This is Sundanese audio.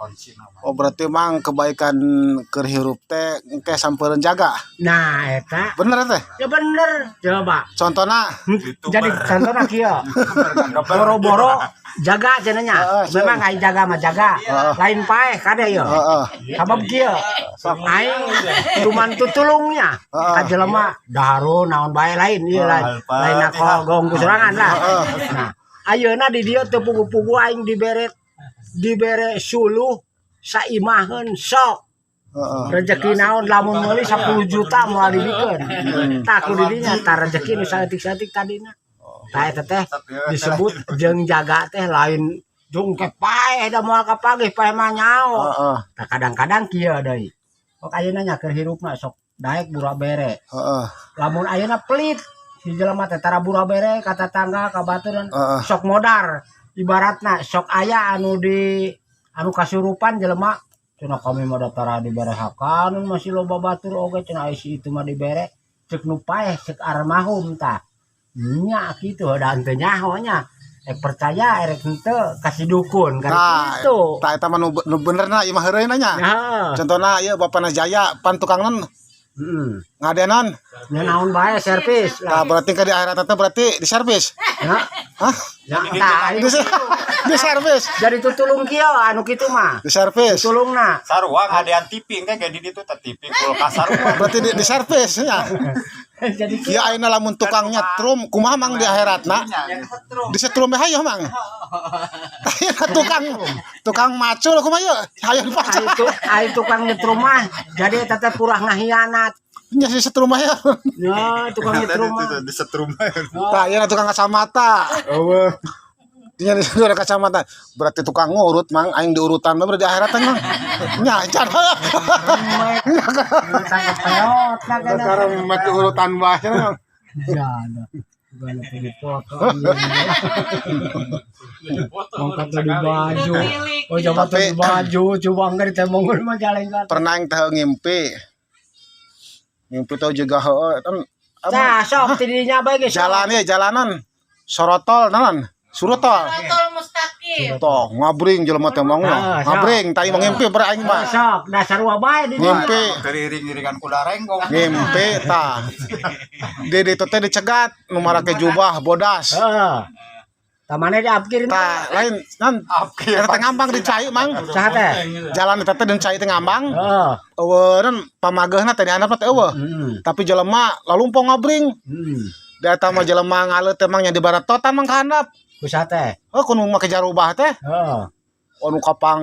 Kunci nama. Oh, berarti mang kebaikan keur hirup teh engke sampeureun jaga. Nah, eta. Bener teh? Ya bener, coba. Contohna? Jadi contohna kieu. Boro-boro jaga cenah nya. Memang aing jaga mah jaga. Lain paeh kade ieu. Sabab kieu. Aing cuman tutulungnya. Ka jelema dahareun naon bae lain ieu lain. Lain aku gong ku sorangan lah. Nah, ayeuna di dieu teu pugu-pugu aing dibere suluh saimaheun sok. Rezeki naon lamun meuli 10 juta moal dibikeun. Tah, ku didinya tah rezeki nu saeutik-saeutik tadina. Tah, eta teh disebut jeung jaga teh lain jung ke paeh da moal kapanggih, paeh mah nyaho. Tah, kadang-kadang kieu deui. Sok ayeuna nya keur hirupna sok daek bura bere. Lamun ayeuna pelit si jelema teh tara bura bere ka tatangga, ka baturan, sok modar ibaratna sok aya anu di anu kasurupan jelema cenah, "Kami mah da tara diberehakan, masih loba batur oge," cenah, "ai si itu mah dibere." Cek nu paeh, cek almarhum tah nya kitu da henteu nyaho nya, rek percaya erek henteu kasih dukun kan. Nah, gitu. Tah, eta mah nu benerna ieu mah heureuyna nya. Nah. Contohna ieu bapana Jaya pan tukang non ngadenan. Nya naon bae servis Tah, lah. Berarti ka di akhirat teh berarti di servis. Ya. Hah? Ya, tah. Di servis. Jadi tutulung kieu anu kitu mah. Di servis. Tutulungna. Sarua ngadean TV engke ge di ditu teh TV kulkas sarua. Berarti di servis nya. Jadi kieu. Ya, ayeuna lamun tukang nyetrum kumaha mang di akhiratna? Di setrum bae hayo mang. Ayeuna tukang tukang macul kumaha yeuh? Hayo dipacul. Ai tukang nyetrum mah jadi eta teh purah ngahianat. Nya si setrum bae. Ya, tukang nyetrum mah. Di setrum. Tah, ayeuna tukang kacamata. Eueuh. Nya di situ ada kacamata. Berarti tukang ngurut mang aing diurutan mah di akhirat teh mang. Nya can. Tangkap peot lah kan. Sekarang mati urutan bae mang. Ya, ada. Bukan pergi foto. Mangkat di baju. Oh, coba tuh di baju, coba enggak ditemongkeun mah jalan kan. Pernah aing teh ngimpi. Ngimpi teh juga heueuh kan. Nah, sok tidinya bae geus. Jalan ya jalanan. Sorotol naon? Surutol. Tol mustaqim. Toh ngabring jelema teh mang. Ah, sok. Ngabring tai mah ngimpi ber aing mah. Sok, dasar wa bae di dieu. Ngimpi. Teriring-iringan kuda renggong. Ngimpi tah. Di ditu teh dicegat nu marake jubah bodas. Heeh. Tamane diapkir. Tah, lain nan eta teh ngambang di cai mang. Saha teh? Jalan eta teh dan cai teh ngambang. Heeh. Eueuh nan pamageuhna teh dihandap teh eueuh. Tapi jelema lalumpong ngabring. Da eta mah jelema ngaleut teh mang nya di barat totan mang ka handap. Ku saha teh? Oh, kudu make jarubah teh. Heeh. Anu kapang.